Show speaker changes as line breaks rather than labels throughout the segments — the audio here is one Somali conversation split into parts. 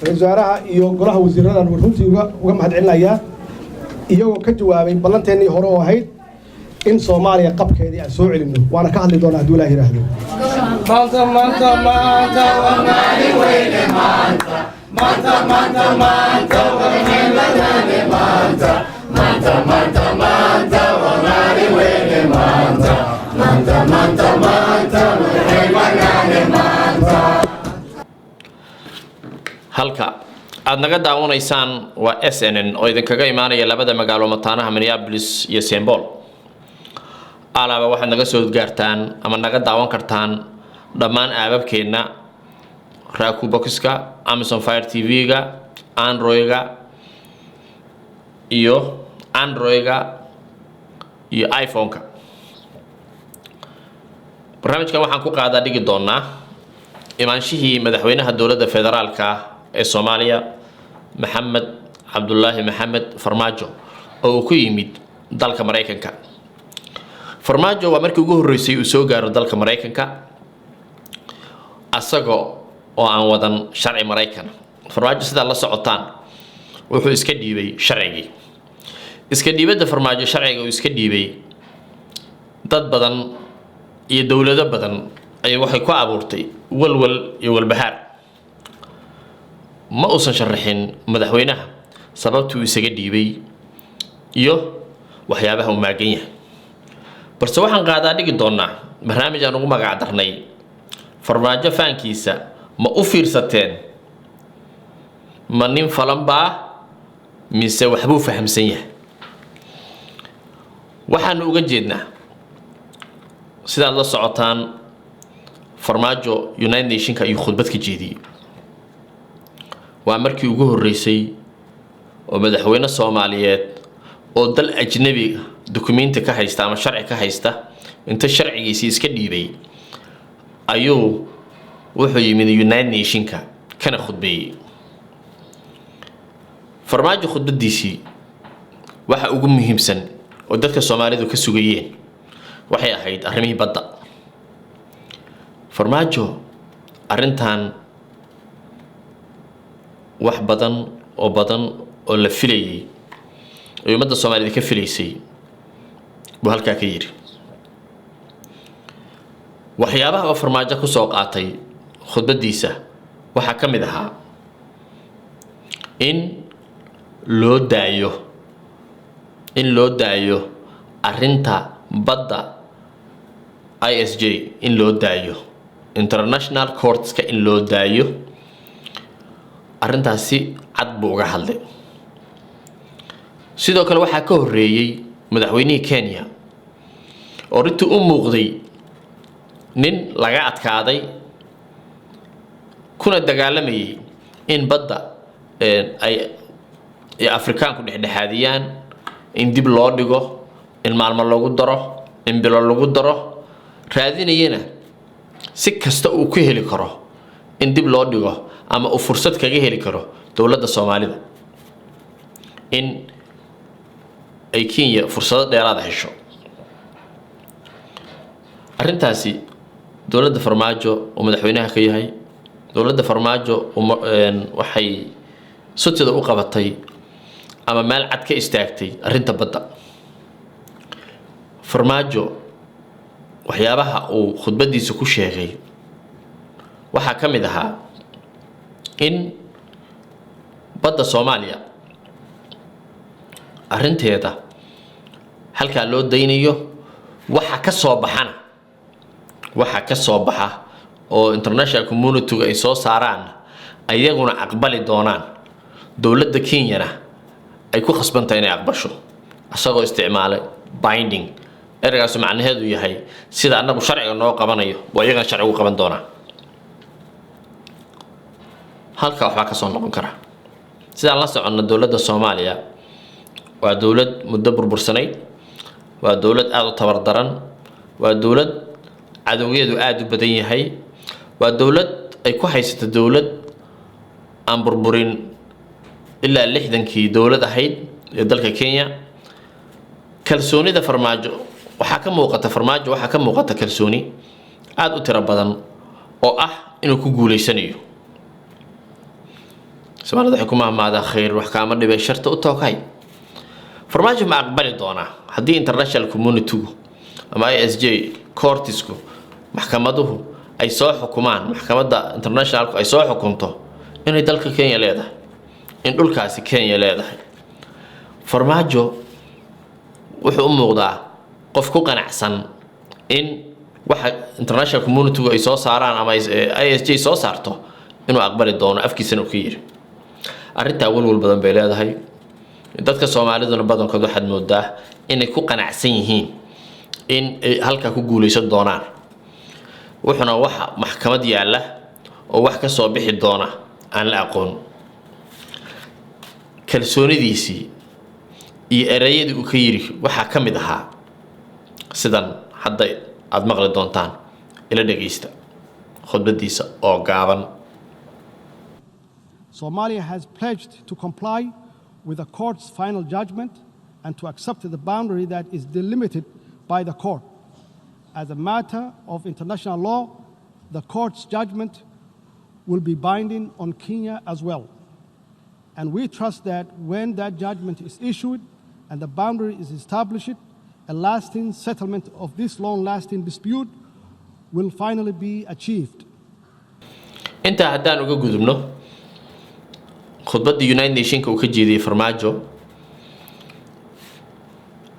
Ra-isul wasaaraha iyo golaha wasiiradan runtii uga mahad celinayaa, iyagoo ka jawaabay ballanteennii hore oo ahayd in Soomaaliya qabkeedii aan soo celinno. Waana ka hadli doonaa hadduu Ilaah yidhaahdo.
Maanta, maanta, maanta waa maalin weyne. Maanta, maanta, maanta, maanta waa maalin maanta. Maanta, maanta, maanta waa maalin weyne. Maanta, maanta, maanta, maanta madaxweynaha maanta.
Halka aad naga daawanaysaan waa SNN oo idinkaga imaanaya labada magaalo mataanaha, Minneapolis iyo St Paul. Alaaba waxaad naga soo gaartaan ama naga daawan kartaan dhammaan app-abkeenna: Roku Box-ka, Amazon Fire TV-ga, Android-ga iyo Android-ga iyo iPhone-ka. Barnaamijkan waxaan ku qaadaa dhigi doonaa imaanshihii madaxweynaha dowladda federaalka ee Soomaaliya, Maxamed Cabdulaahi Maxamed Farmaajo, oo uu ku yimid dalka Maraykanka. Farmaajo waa markii ugu horreysay uu soo gaaro dalka Maraykanka asaga oo aan wadan sharci Maraykan. Farmaajo, sidaad la socotaan, wuxuu iska dhiibay sharcigii. Iska dhiibadda Farmaajo sharciga uu iska dhiibay, dad badan iyo dowlado badan ayay waxay ku abuurtay walwal iyo walbahaar. Ma uusan sharaxin madaxweynaha sababtii uu isaga dhiibay iyo waxyaabaha uu maagan yahay, balse waxaan qaadaa dhigi doonaa barnaamij aan ugu magac darnay "Farmaajo faankiisa ma u fiirsateen? Ma nin falan baa mise waxbuu fahamsan yahay?" Waxaanu uga jeednaa, sidaad la socotaan, Farmaajo United Nation-ka ayuu khudbad ka jeediyey. Waa markii ugu horreysay oo madaxweyne Soomaaliyeed oo dal ajnabi dukumenti ka haysta ama sharci ka haysta, inta sharcigiisii iska dhiibay, ayuu wuxuu yimid United Nation-ka kana khudbeeyey. Farmaajo khudbadiisii waxa ugu muhiimsan oo dadka Soomaalidu ka sugayeen waxay ahayd arrimihii badda. Farmaajo arrintan wax badan oo badan oo la filayay oo ummadda Soomaalida ka filaysay buu halkaa ka yidhi. Waxyaabaha oo Farmaajo kusoo qaatay khudbadiisa waxaa ka mid ahaa in loo daayo arrinta badda ICJ, in loo daayo international courts-ka, in loo daayo arrintaasi cad buu uga hadlay. Sidoo kale waxaa ka horreeyey madaxweynihii Kenya oo runtii u muuqday nin laga adkaaday, kuna dagaalamayay in badda ay Afrikaanku dhexdhexaadiyaan, in dib loo dhigo, in maalmo lagu daro, in bilo lagu daro, raadinayana si kasta uu ku heli karo in dib loo dhigo ama uu fursad kaga heli karo dowladda Soomaalida in ay Kenya fursado dheeraada hesho. Arrintaasi dowladda Farmaajo uu madaxweynaha ka yahay, dowladda Farmaajo waxay sutida u qabatay ama meel cad ka istaagtay arrinta badda. Farmaajo waxyaabaha uu khudbadiisa ku sheegay waxaa ka mid ahaa in badda Soomaaliya arrinteeda halkaa loo daynayo, waxa ka soo baxana, waxa ka soo baxa oo international community-gu ay soo saaraan, ayaguna aqbali doonaan, dowladda Kenyana ay ku khasbantahay inay aqbasho, isagoo isticmaalay binding, ereygaas macnaheedu yahay sida annagu sharciga noo qabanayo waa iyagana sharcigu qaban doonaa. Halka waxbaa kasoo noqon kara. Sidaan la soconno, dowladda Soomaaliya waa dowlad muddo burbursanayd, waa dowlad aada u tabar daran, waa dowlad cadowgeedu aada u badan yahay, waa dowlad ay ku haysato dowlad aan burburin ilaa 60-kii dowlad ahayd ee dalka Kenya. Kalsoonida Farmaajo waxaa ka muuqata, Farmaajo waxaa ka muuqata kalsooni aada u tiro badan oo ah inuu ku guuleysanayo. Soomaalida waxay ku mahmaadaa, "Khayr wax kaama dhibay, sharta u tookay." Farmaajo ma aqbali doonaa haddii international communitygu ama ICJ courtisku, maxkamaduhu ay soo xukumaan, maxkamadda internationalku ay soo xukunto inay dalka Kenya leedahay, in dhulkaasi Kenya leedahay? Farmaajo wuxuu u muuqdaa qof ku qanacsan in waxa international communitygu ay soo saaraan ama ICJ soo saarto inuu aqbali doono. Afkiisana uu ka yiri arrintaa walwal badan bay leedahay. Dadka Soomaaliduna badankood waxaad moodaa inay ku qanacsan yihiin in ay halkaa ku guuleysan doonaan, wuxuuna waxa maxkamad yaalla oo wax ka soo bixi doona aan la aqoon. Kalsoonidiisii iyo ereyadii uu ka yiri waxaa ka mid ahaa sidan hadda aada maqli doontaan. Ila dhegeysta khudbadiisa oo gaaban.
Somalia has pledged to comply with the court's final judgment and to accept the boundary that is delimited by the court. As a matter of international law, the court's judgment will be binding on Kenya as well. And we trust that when that judgment is issued and the boundary is established, a lasting settlement of this long lasting dispute will finally be achieved.
Intaa haddaan uga gudubno khudbaddii United Nationka uu ka jeediyey Farmaajo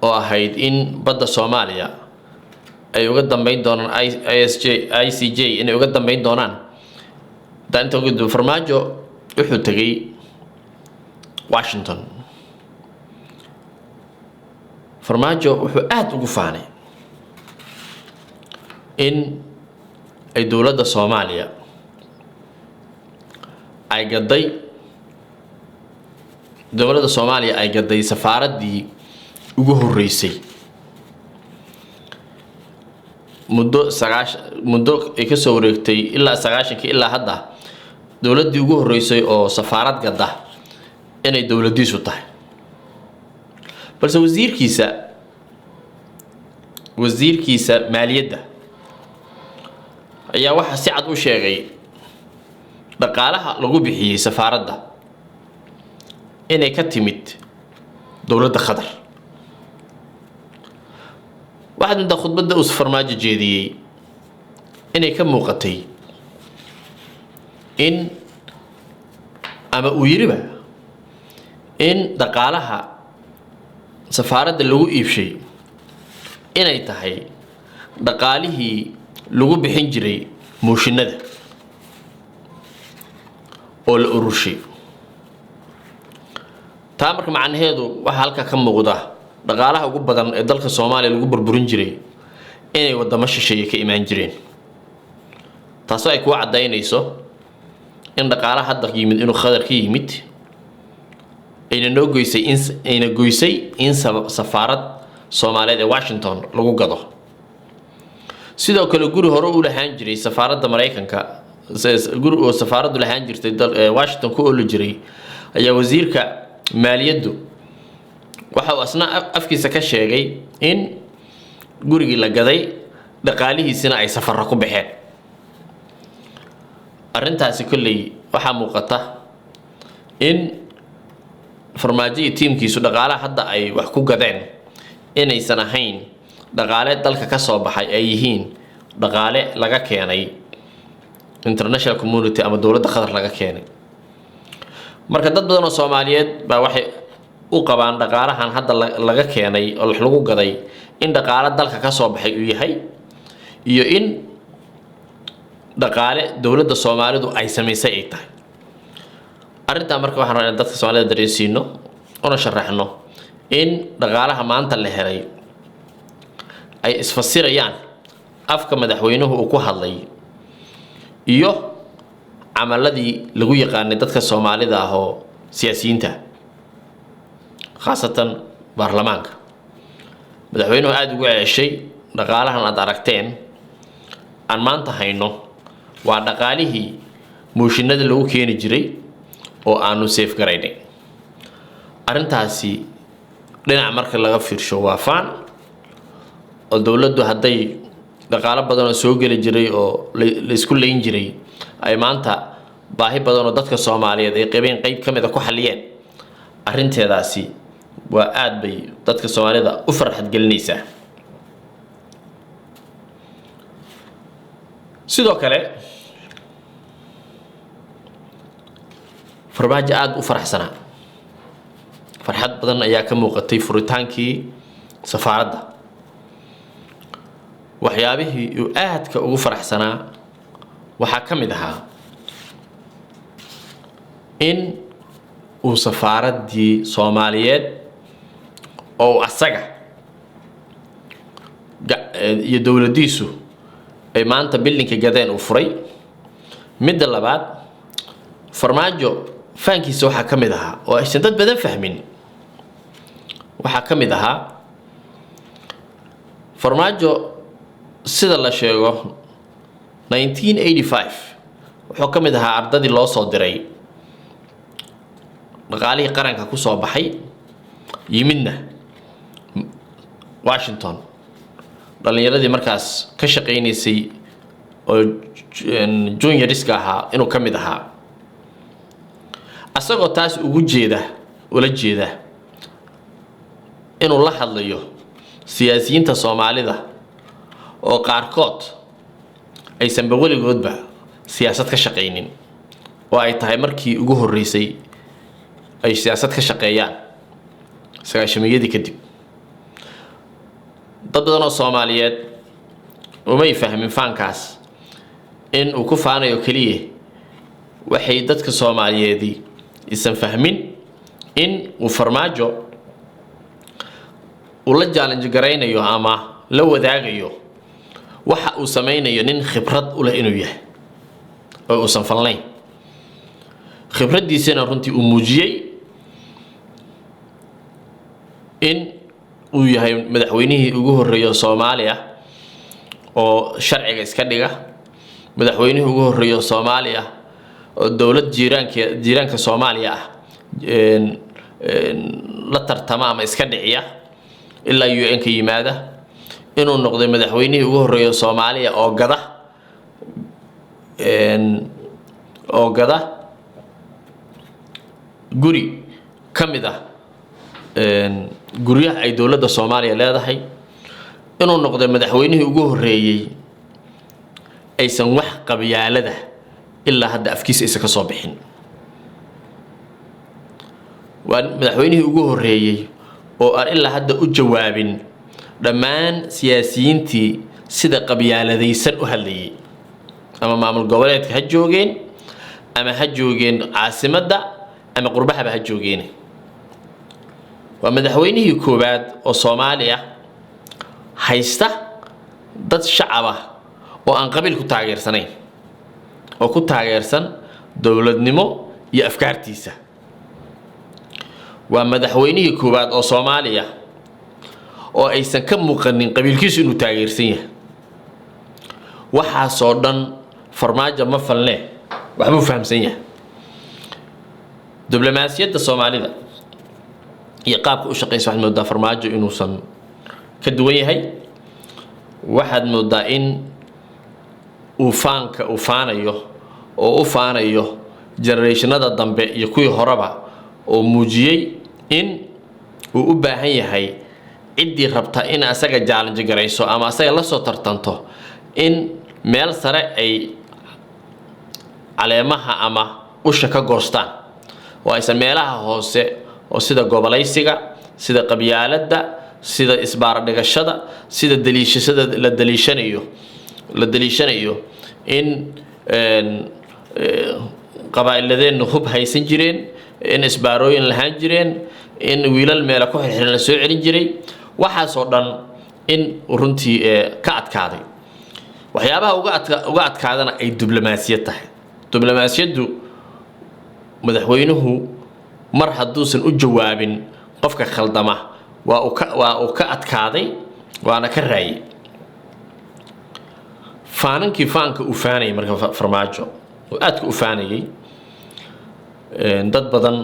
oo ahayd in badda Soomaaliya ay uga dambeyn doonaan ISJ ICJ inay uga dambeyn doonaan, haddaan inta uga gudubno, Farmaajo wuxuu tegey Washington. Farmaajo wuxuu aada ugu faanay in ay dowladda Soomaaliya ay gaday, dowladda Soomaaliya ay gaday safaaraddii ugu horreysay muddo 90, muddo ay kasoo wareegtay ilaa 90-kii ilaa hadda, dowladdii ugu horreysay oo safaarad gadda inay dowladdiisu tahay. Balse wasiirkiisa maaliyadda ayaa waxaa si cad u sheegay dhaqaalaha lagu bixiyey safaaradda inay ka timid dowladda Qatar. Waxaad middaa khudbadda uu Farmaajo jeediyey inay ka muuqatay in ama uu yiriba in dhaqaalaha safaaradda lagu iibshay inay tahay dhaqaalihii lagu bixin jiray mooshinada oo la ururshay. Taa marka macnaheedu waxaa halkaa ka muuqda dhaqaalaha ugu badan ee dalka Soomaaliya lagu burburin jiray inay wadamo shisheeye ka imaan jireen, taasoo ay kuu caddaynayso in dhaqaalaha hadda yimid inuu Khadar ka yimid, ayna noo goysay in ayna goysay in safaarad Soomaaliyeed ee Washington lagu gado. Sidoo kale, guri hore u lahaan jiray safaaradda Maraykanka, guri oo safaaraddu lahaan jirtay Washington ku ooli jiray, ayaa wasiirka maaliyaddu waxa uu asna afkiisa ka sheegay in gurigii la gaday, dhaqaalihiisina ay safarro ku baxeen. Arrintaasi kolley waxaa muuqata in Farmaajo iyo tiimkiisu dhaqaalaha hadda ay wax ku gadeen inaysan ahayn dhaqaale dalka ka soo baxay, ay yihiin dhaqaale laga keenay international community ama dowladda Qatar laga keenay. Marka dad badan oo Soomaaliyeed baa waxay u qabaan dhaqaalahan hadda laga keenay oo wax lagu gaday in dhaqaale dalka ka soo baxay uu yahay iyo in dhaqaale dowladda Soomaalidu ay samaysay ay tahay arrintaa. Marka waxaan rabaa in dadka Soomaalida dareensiino una sharaxno in dhaqaalaha maanta la helay ay isfasirayaan afka madaxweynuhu uu ku hadlay iyo camaladii lagu yaqaanay dadka Soomaalida ah oo siyaasiyiinta, khaasatan baarlamaanka. Madaxweynuhu aada ugu ceeshay dhaqaalahan aad aragteen aan maanta hayno waa dhaqaalihii mooshinada lagu keeni jiray oo aanu save garaynay. Arrintaasi dhinac marka laga fiirsho waa faan, oo dowladdu hadday dhaqaalo badan oo soo geli jiray oo la isku layn jiray ay maanta Baahi badan oo dadka Soomaaliyeed ay qabeen qeyb ka mid a ku xaliyeen. Arrinteedaasi waa aad bay dadka Soomaalida u farxad gelinaysaa. Sidoo kale Farmaajo aada u faraxsanaa, farxad badan ayaa ka muuqatay furitaankii safaaradda. Waxyaabihii uu aadka ugu faraxsanaa waxaa ka mid ahaa in uu safaaraddii Soomaaliyeed oo asaga iyo dowladdiisu ay maanta bildinka gadeen uu furay. Midda labaad, Farmaajo faankiisa waxaa ka mid ahaa oo aysan dad badan fahmin, waxaa ka mid ahaa Farmaajo, sida la sheego, 1985 wuxuu ka mid ahaa ardadii loo soo diray dhaqaalihii qaranka kusoo baxay, yimidna Washington, dhalinyaradii markaas ka shaqaynaysay oo junioriska ahaa inuu ka mid ahaa. Asagoo taas ugu jeeda, ula jeeda inuu la hadlayo siyaasiyiinta Soomaalida oo qaarkood aysanba weligoodba siyaasad ka shaqaynin, oo ay tahay markii ugu horreysay ay siyaasad ka shaqeeyaan sagaashamiyadii kadib. Dad badan oo Soomaaliyeed umay fahmin faankaas in uu ku faanayo keliya. Waxay dadka Soomaaliyeedi isan fahmin in uu Farmaajo uu la challenge garaynayo ama la wadaagayo waxa uu sameynayo nin khibrad u leh inuu yahay oo uusan falnayn, khibraddiisana runtii uu muujiyey in uu yahay madaxweynihii ugu horreeya Soomaaliya oo sharciga iska dhiga, madaxweynihii ugu horreeya Soomaaliya oo dowlad jiiraanka jiiraanka Soomaaliya ah la tartama ama iska dhiciya ilaa UN ka yimaada, inuu noqday madaxweynihii ugu horreeya Soomaaliya oo gada guri ka mid ah guryaha ay dowladda Soomaaliya leedahay, inuu noqday madaxweynihii ugu horreeyey aysan wax qabyaalada ilaa hadda afkiisa aysan ka soo bixin, waa madaxweynihii ugu horreeyey oo aan ilaa hadda u jawaabin dhammaan siyaasiyiintii sida qabyaaladaysan u hadlayay, ama maamul goboleedka ha joogeen ama ha joogeen caasimadda ama qurbahaba ha joogeen. Waa madaxweynihii koowaad oo Soomaali ah haysta dad shacab ah oo aan qabiil ku taageersanayn, oo ku taageersan dowladnimo iyo afkaartiisa. Waa madaxweynihii koowaad oo Soomaaliya oo aysan ka muuqanin qabiilkiisu inuu taageersan yahay. Waxaasoo dhan Farmaajo ma falne, waxbuu fahamsan yahay. Diblomaasiyadda Soomaalida iyo qaabka u shaqeysa waxaad moodaa Farmaajo inuusan ka duwan yahay. Waxaad moodaa in uu faanka uu faanayo oo u faanayo generationada dambe iyo kuwii horeba, oo muujiyey in uu u baahan yahay ciddii rabta in asaga challenge garayso ama asaga lasoo tartanto in meel sare ay caleemaha ama usha ka goostaan, oo aysan meelaha hoose oo sida gobolaysiga, sida qabyaaladda, sida isbaaradhigashada, sida daliishashada la daliishanayo in qabaa'iladeennu hub haysan jireen, in isbaarooyin lahaan jireen, in wiilal meela ku xirxiran la soo celin jiray, waxaasoo dhan in runtii ka adkaaday. Waxyaabaha uga adkaadana ay diblomaasiyad tahay. Diblomaasiyaddu, madaxweynuhu mar hadduusan u jawaabin qofka khaldama, waa uu ka adkaaday waana ka raayay. Faanankii faanka uu faanayay marka Farmaajo oo aadka u faanayay, dad badan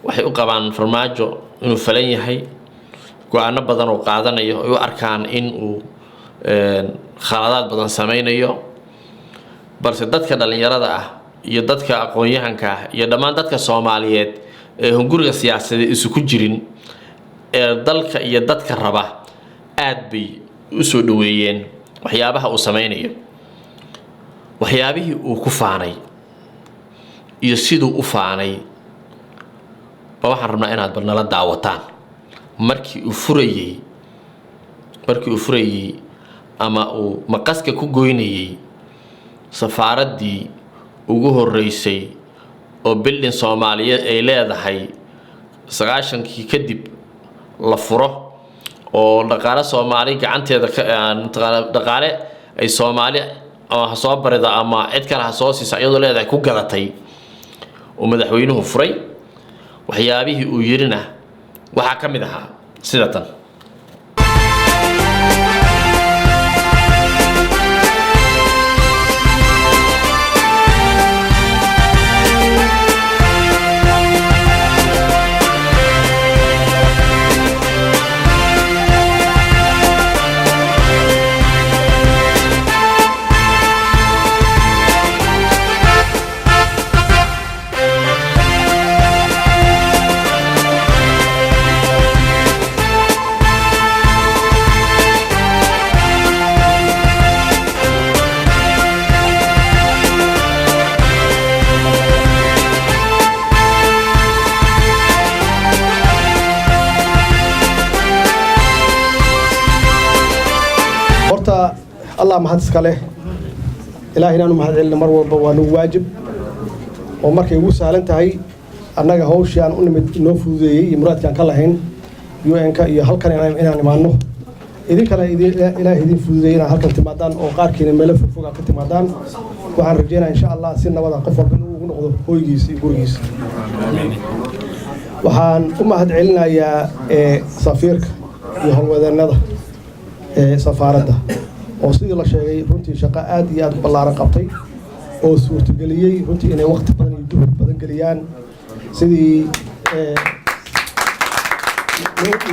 waxay u qabaan Farmaajo inuu falan yahay, go-aano badan oo qaadanayo ay u arkaan in uu khaladaad badan sameynayo, balse dadka dhalinyarada ah Iyo dadka aqoon-yahanka ah iyo dhammaan dadka Soomaaliyeed ee hunguriga siyaasadeed isu ku jirin ee dalka iyo dadka raba aad bay u soo dhoweeyeen waxyaabaha uu sameynayo, waxyaabihii uu ku faanay iyo siduu u faanay. Ba waxaan rabnaa inaad bal nala daawataan markii uu furayey ama uu maqaska ku goynayey safaaraddii ugu horreysay oo building Soomaaliyeed ay leedahay 90-kii kadib la furo, oo dhaqaale Soomaali gacanteeda ka mataqaana, dhaqaale ay Soomaali ama ha soo barida ama cid kale ha soo siisa iyadoo leedahay ku gadatay, uu madaxweynuhu furay. Waxyaabihii uu yirina waxaa ka mid ahaa sida tan.
Horta Allah mahad iska leh. Ilaah inaanu mahad celino mar walba waa nagu waajib, oo markay ugu sahlan tahay annaga hawshii aan u nimid inoo fududeeyey iyo muraadkii aan ka lahayn UN-ka iyo halkan inaan imaanno. Idinkana Ilaah idin fududeeyey inaad halkan timaadaan, oo qaarkiina meelo fogfog aad ka timaadaan. Waxaan rajeynaya, insha Allah, si nabada qof walba inuu ugu noqdo hoygiisa iyo gurigiisa. Waxaan u mahad celinayaa safiirka iyo howlwadeennada ee safaaradda, oo sidii la sheegay runtii shaqo aad iyo aad u ballaaran qabtay, oo suurtageliyey runtii inay waqti badan iyo juhd badan geliyaan sidii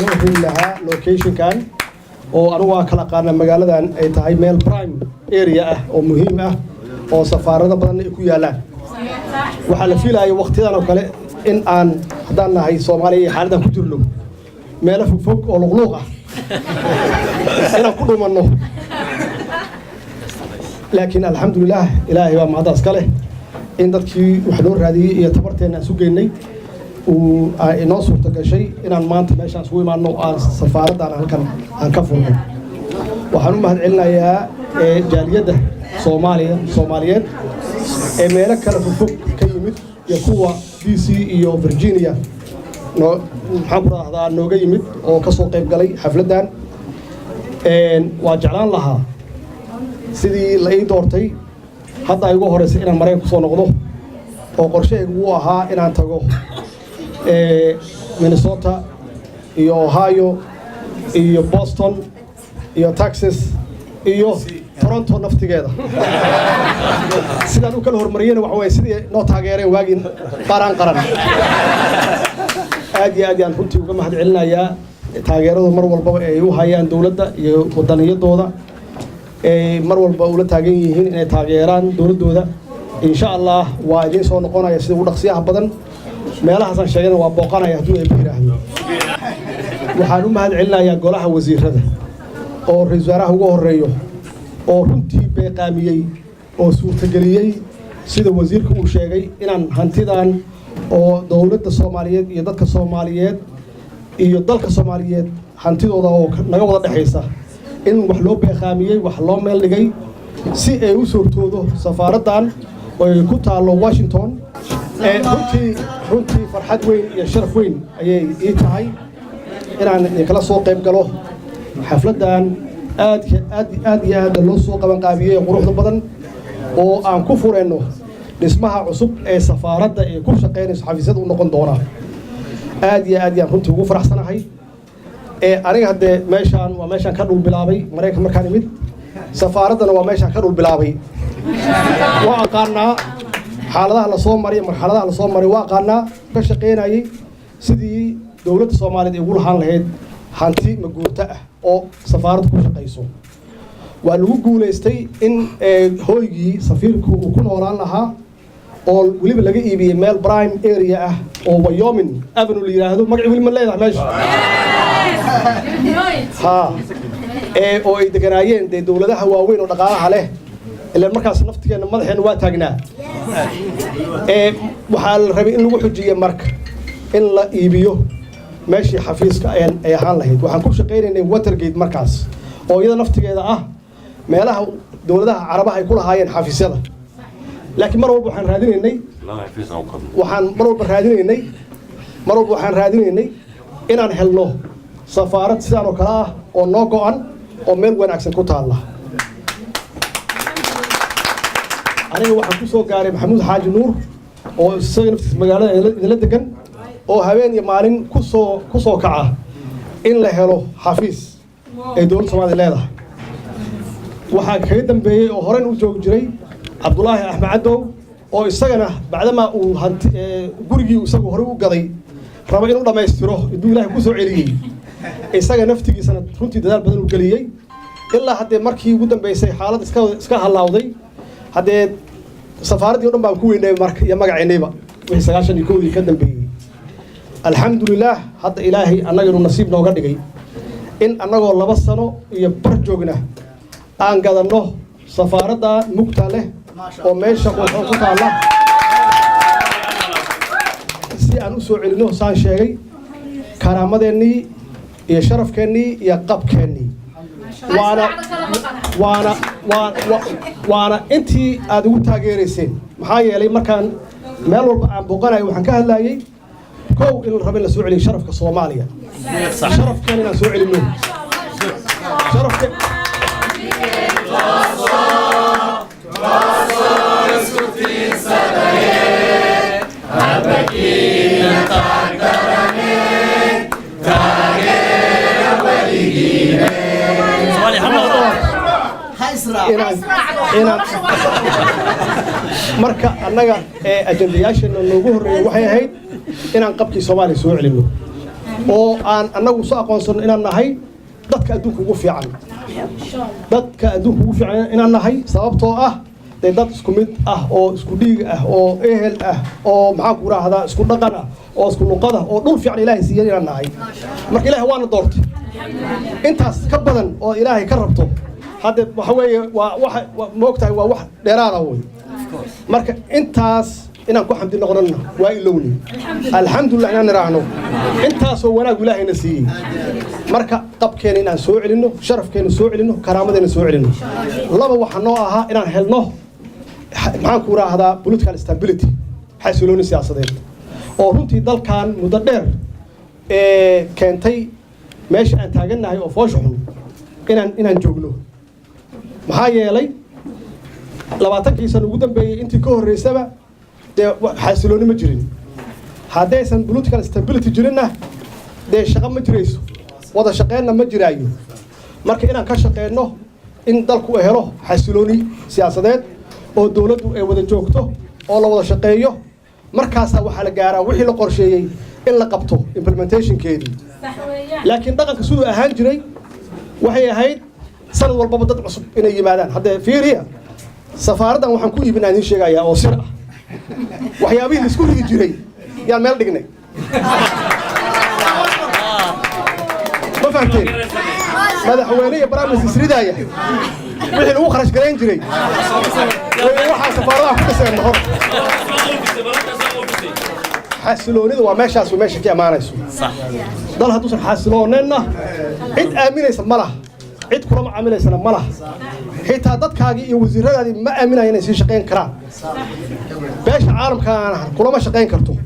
loo heli lahaa locationkan, oo anigu waa kala aqaana magaaladan ay tahay meel prime area ah oo muhiim ah oo safaarado badanna ay ku yaalaan. Waxaa la fiilayay waqtiyadan oo kale in aan haddaan nahay Soomaaliya iyo xaaladdan ku jirno meelo fogfog oo luqluuq ah inaan ku dhumanno, laakiin alxamdulilaah, Ilaahay baa mahaddaas ka leh in dadkii wax noo raadiyey iyo tabarteenna aan isu geynay uu inoo suurta gashay inaan maanta meeshaan isugu imaanno, aan safaaraddan halkan aan ka furno. Waxaan u mahad celinayaa jaaliyadda Soomaaliya Soomaaliyeed ee meelo kale fogfog ka yimid iyo kuwa DC iyo Virginia noo, maxaan ku rahdaa, nooga yimid oo ka soo qayb galay xafladdan. Waa jeclaan lahaa sidii la ii doortay hadda ay ugu horreysay inaan Maraykan kusoo noqdo, oo qorshahaygu uu ahaa inaan tago Minnesota iyo Ohio iyo Boston iyo Texas iyo Toronto naftigeeda. Sidaan u kala hormariyena waxa waye sidii noo taageereen waagii qaran qaran. Aad iyo aad yaan runtii uga mahad celinayaa taageeradu mar walbaba ay u hayaan dowladda iyo wadaniyadooda ay mar walba ula taagan yihiin inay taageeraan dowladdooda. Insha Allah waa idiin soo noqonaya sida ugu dhaqsiyaha badan. Meelahaasaan sheegana waa booqanaya hadduu Eebbe yidhaahdo. Waxaan u mahad celinayaa golaha wasiirada oo ra-iisul wasaaraha ugu horeeyo, oo runtii beeqaamiyey oo suurtageliyey, sida wasiirka uu sheegay, inaan hantidan oo dowladda Soomaaliyeed iyo dadka Soomaaliyeed iyo dalka Soomaaliyeed hantidooda oo naga wada dhexaysa in wax loo beeqaamiyey, wax loo meel dhigay si ay u suurtoodo safaaraddan oo ay ku taallo Washington. Runtii farxad weyn iyo sharaf weyn ayay ii tahay inaan idinkala soo qayb galo xafladdan aadka aad aad iyo aadda loo soo qaban qaabiyey, quruxda badan, oo aan ku furayno dhismaha cusub ee safaaradda ee ku shaqaynayso, xafiisyada u noqon doona. Aad iyo aad yaan runtii ugu faraxsanahay. Ee aniga haddee meeshaan waa meeshaan ka dhul bilaabay Maraykan markaan imid, safaaraddana waa meeshaan ka dhul bilaabay. Waa aqaanaa xaaladaha lasoo maray, marxaladaha lasoo maray waa aqaanaa. Ka shaqaynayay sidii dowladda Soomaaliyeed ay ugu lahaan lahayd hanti maguurto ah oo safaaraddu ku shaqayso. Waa lagu guulaystay in hooygii safiirku uu ku noolaan lahaa. Oo weliba laga iibiyey meel prime area ah oo Wyoming Avenue la yidhaahdo. Magaci weli ma leedahay meesha ha ee oo ay deganaayeen dee dowladaha waaweyn oo dhaqaalaha leh. Ilaan markaas naftigeena madaxeena waa taagnaa. Ee waxaa la rabay in lagu xujiye marka in la iibiyo meeshii xafiiska ay ahaan lahayd. Waxaan ku shaqaynaynay Watergate markaas, oo iyada naftigeeda ah meelaha dowladaha Carabaha ay ku lahaayeen xafiisyada. Laakiin mar walba waxaan raadinaynay inaan helno safaarad sidaan oo kale ah oo noo go'an oo meel wanaagsan ku taalla. Aniga waxaan ku soo gaaray Maxamuud Xaaji Nuur, oo isaga naftiisa magaalada idinla degan, oo habeen iyo maalin kusoo kaca in la helo xafiis ay dowladda Soomaaliya leedahay. Waxaa kaga dambeeyey oo horen u joogi jiray Cabdulaahi Axmed Cadow, oo isagana bacdamaa uu hanti gurigii isagu horey u gaday raba inuu dhammaystiro intuu Ilaahay ku soo celiyey. Isaga naftigiisana runtii dadaal badan uu geliyey, ilaa haddee markii ugu dambeysay xaalad iska halaawday. Haddee safaaraddii o dhan baan ku weynay marka iyo magaceennayba wixii 91-dii ka dambeeyey. Alxamdulilaah, hadda Ilaahay annaga inuu nasiib nooga dhigay in annagoo 2 sano iyo bar joogna aan gadanno safaaradda mugta leh oo meesha qurxoon ku taalla, si aan u soo celinno, saan sheegay, karaamadeenii iyo sharafkeennii iyo qabkeennii. Waana intii aad ugu taageerayseen, maxaa yeelay markaan meel walba aan booqanayo waxaan ka hadlayay, kow, in la rabo in la soo celiyo sharafka Soomaaliya, sharafkeen inaan soo celinno, sharafka. Inaan marka annaga ee ajandayaasheena noogu horreeya waxay ahayd inaan qabkii Soomaaliya soo celinno, oo aan annagu soo aqoonsano inaan nahay dadka adduunka ugu fiican, dadka adduunka ugu fiican inaan nahay, sababtoo ah dee dad isku mid ah oo isku dhiig ah oo ehel ah oo, maxaan ku rahdaa, isku dhaqan ah oo isku luqad ah oo dhul fiican Ilaahay siiyey inaan nahay. Marka Ilaahay waana doortay. Intaas ka badan oo Ilaahay ka rabto hadde waxa weeye waa waxa moogtahay, waa wax dheeraada wey. Marka intaas inaan ku xamdi noqonana waa ilowni, alxamdulilah inaan niraahno intaasoo wanaag Ilaahayna siiyey. Marka qabkeena inaan soo celinno, sharafkeena soo celinno, karaamadeena soo celinno. Laba, waxaa noo ahaa inaan helno, maxaan ku raahdaa, political stability, xasilooni siyaasadeed, oo runtii dalkan muddo dheer ee keentay meesha aan taagannahay oo foosha xun inaan joogno. Maxaa yeelay 20-kii sano ugu dambeeyey, intii ka horreysaba, dee xasilooni ma jirin. Haddaysan political stability jirinna, dee shaqo ma jirayso, wada shaqeynna ma jiraayo. Marka inaan ka shaqeyno in dalku helo xasilooni siyaasadeed oo dowladdu ay wada joogto oo la wada shaqeeyo, markaasaa waxaa la gaaraa wixii la qorsheeyey in la qabto implementationkeedii. Laakiin dhaqanka siduu ahaan jiray waxay ahayd sanad walbaba dad cusub inay yimaadaan. Haddee fiiriya, safaaraddan waxaan ku iibinaa idiin sheegayaa oo sir ah, waxyaabihii la isku ridi jiray yaan meel dhignay. Ma fahamteen? Madaxweyne iyo prime minister isridaaya wixii lagu kharash garayn jiray waxaa safaaradaha ku dhiseen hor. Xasiloonida waa meeshaas, meesha ka imaanayso. Dal hadduusan xasilooneenna, cid aaminaysa ma laha, cid kula macaamilaysana ma laha. Xitaa dadkaagii iyo wasiiradaadii ma aaminaya inay sii shaqayn karaan. Beesha caalamkaana kulama shaqayn karto.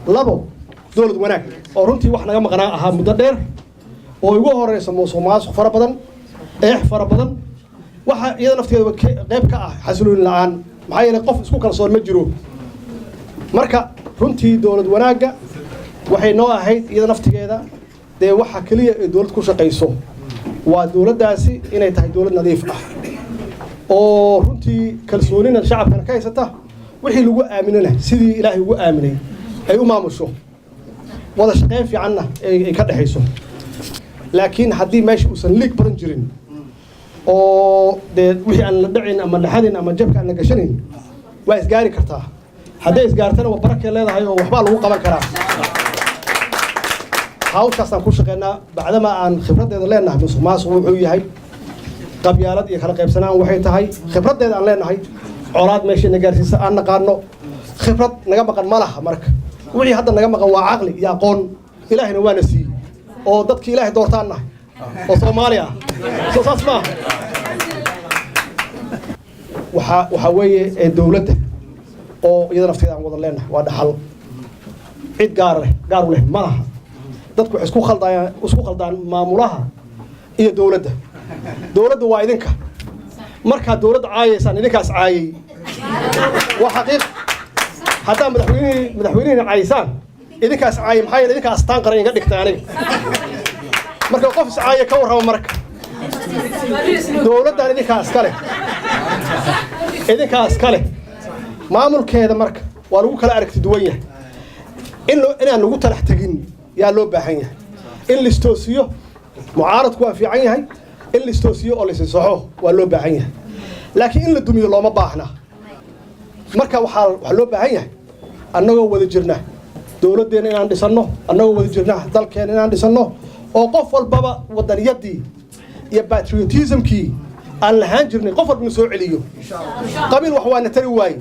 Labo, dowlad wanaag, oo runtii wax naga maqnaa ahaa muddo dheer, oo ugu horeysa musuq maasuq fara badan, eex fara badan. Waxa iyada nafteeda qayb ka ah xasilooni la'aan, maxaa yeelay qof isku kalsoon ma jiro. Marka runtii dowlad wanaagga waxay noo ahayd iyada naftigeeda dee waxa keliya ee dowlad ku shaqayso waa dowladdaasi inay tahay dowlad nadiif ah oo runtii kalsoonina shacabkana ka haysata, wixii lagu aaminana sidii Ilaahay ugu aaminay ay u maamusho, wada shaqayn fiicanna ay ka dhexayso. Laakiin haddii meesha uusan liig badan jirin oo dee wixii aan la dhacin ama dhaxadin ama jabka aan la gashanayn, waa isgaari kartaa. Hadday isgaartana waa barakay leedahay oo waxbaa lagu qaban karaa. Hawshaasaan ku shaqeynaa bacdama aan khibraddeeda leenahay. Musuq maasuq wuxuu yahay, qabyaalad iyo kala qaybsanaan waxay tahay, khibraddeeda aan leenahay. Colaad meeshayna gaarsiisa aan naqaano. Khibrad naga maqan ma laha. Marka wixii hadda naga maqan waa caqli iyo aqoon. Ilaahayna waana siiyey oo dadkii Ilaahay doortaan nahay oo Soomaali ah. Soo saas maaha? Waxaa weeye ee dowladda oo iyada nafteeda aan wada leenahay waa dhaxal. Cid gaar leh, gaar u leh ma laha. Dadku waxay isku khaldayaan, isku khaldaan maamulaha iyo dowladda. Dowladda waa idinka. Markaad dowladda caayaysaan, idinkaas caayay, waa xaqiiq. Haddaa madaxweynihina caaysaan, idinkaas caayay. Maxaa yeele, idinkaa astaan qaran iga dhigtay aniga. Marka qof is caaya ka warrama. Marka dowladdan idinkaa iska leh, idinkaa iska leh maamulkeeda. Marka waa lagu kala aragti duwan yahay. Inaan lagu talax tegin yaa loo baahan yahay, in listoosiyo. Mucaaradku waa fiican yahay. In listoosiyo oo lasisaxo waa loo baahan yahay, laakiin in la dumiyo looma baahna. Marka waxaa loo baahan yahay annagoo wada jirna dowladdeena inaan dhisanno, annagoo wada jirna dalkeena inaan dhisanno, oo qof walbaba wadaniyadii iyo patriotismkii aan lahaan jirnay qof walbana soo celiyo. Qabiil wax waana tari waaye,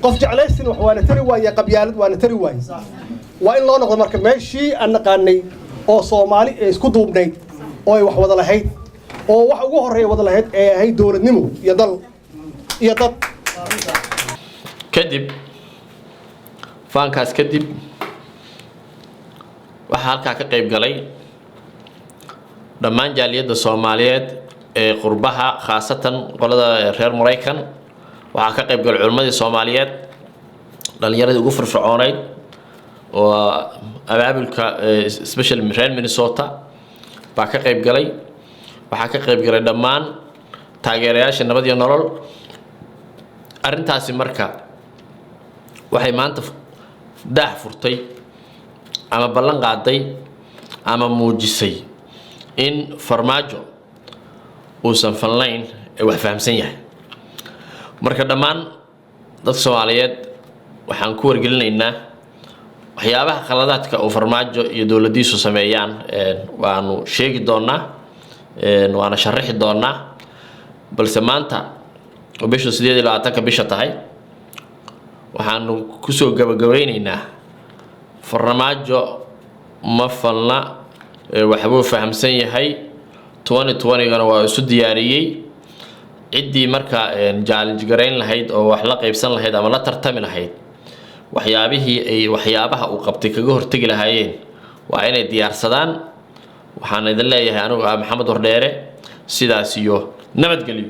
qof jeclaysin wax waana tari waaye, qabyaalad waana tari waaye. Waa in loo noqdo marka meeshii aan naqaanay oo Soomaali ee isku duubnayd oo ay wax wada lahayd, oo wax ugu horreeya wada lahayd ee ahayd dowladnimo iyo dal iyo dad.
Kadib faankaas kadib, waxaa halkaa ka qayb galay dhammaan jaaliyadda Soomaaliyeed ee qurbaha, khaasatan qolada reer Maraykan. Waxaa ka qayb galay culimmadii Soomaaliyeed, dhalinyaradii ugu firfircooneyd oo abaabulka, special reer Minnesota baa ka qayb galay. Waxaa ka qayb galay dhammaan taageerayaasha Nabad iyo Nolol. Arrintaasi marka waxay maanta daah furtay ama ballan qaaday ama muujisay in Farmaajo uusan falnayn ee wax fahamsan yahay. Marka dhammaan dadka Soomaaliyeed waxaan ku wargelinaynaa waxyaabaha khaladaadka uu Farmaajo iyo dowladdiisu sameeyaan waanu sheegi doonaa, waana sharaxi doonaa. Balse maanta oo bishu 28-ka bisha tahay, waxaanu kusoo gabagabeyneynaa: Farmaajo ma falna, waxbuu fahamsan yahay. 2020-gana waa isu diyaariyey. Ciddii marka challenge garayn lahayd oo wax la qaybsan lahayd ama la tartami lahayd, waxyaabihii ay waxyaabaha uu qabtay kaga hortegi lahaayeen, waa inay diyaarsadaan. Waxaan idin leeyahay anigu ah Maxamed Wardheere, sidaas iyo nabadgelyo.